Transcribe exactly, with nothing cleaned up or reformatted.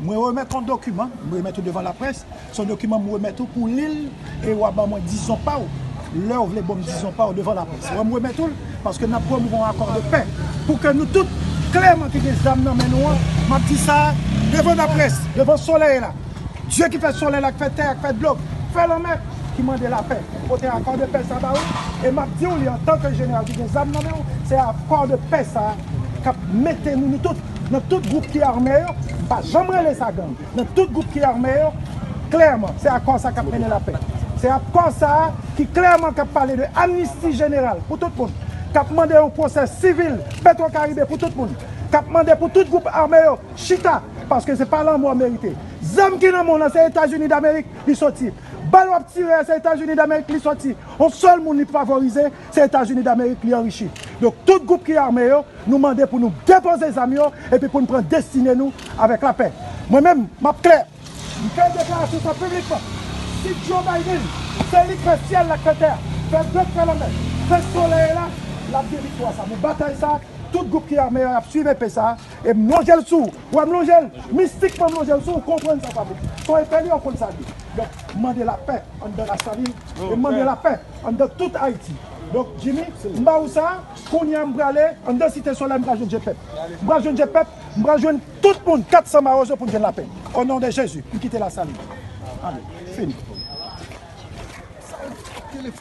Mwen remèt yon dokiman, mwen remèt ou devan laprès. Se yon dokiman mwen remèt ou pou w li l e w a ban mwen dizon pa w. Lè w vle ban m dizon pa w devan laprès. Mwen remèt ou l paske n ap pwomouve yon akò de pè pou ke nou tout, klèman, ki gen zam nan men nou an, m ap di sa devan laprès, devan solèy la. Dye ki fè solèy la, ki fè tè a, ki fè dlo, ki fè lanmè, ki mande lapè. Pote akò de pè sa ba ou, e m ap di w li antanke jeneral ki gen zam nan men w, se akò de pè sa k ap mete nou, nou tout, nan tout gwoup ki ame yo, m pa janm rele sa gang, nan tout gwoup ki ame yo, klèman, se akò sa k ap mennen lapè. Se akò sa ki klèman k ap pale de amnisti jeneral pou tout moun, k ap mande yon pwosè sivil Petwokaribe pou tout moun, k ap mande pou tout gwoup ame yo chita, paske se pa lanmò merite. Zam ki nan men w lan, se Etazini Damerik li soti. Bal w ap tire a, se Etazini Damerik li soti. Yon sèl moun li favorize, se Etazini Damerik li anrichi. Donk, tout gwoup ki ame yo, nou mande pou nou depoze zam yo, epi pou n pran destine nou avèk lapè. Mwen menm, m ap klè. M fè deklarasyon sa piblikman. Si Joe Biden, se li k fè syèl la, k fè tè a, fè dlo, k fè lanmè, fè solèy la, l ap gen viktwa sa. Men batay sa, tout gwoup ki ame yo ap swiv epe sa, e m lonje l sou ou. Wè m lonje l, mistikman m lonje l sou ou, konprann sa sa vle di. Se yon epe li, ou konn sa l ye. Donk, m mande lapè anndan Lasalin, e m mande lapè anndan tout Ayiti. Donk, Jimmy, m ba ou sa, kounye a m prale anndan Site Solèy, m pral jwenn je pèp. M pral jwenn je pèp, m pral jwenn tout moun, kat san mawozo pou n jwenn lapè. O non de Jezi, m kite Lasalin. Ale, fini.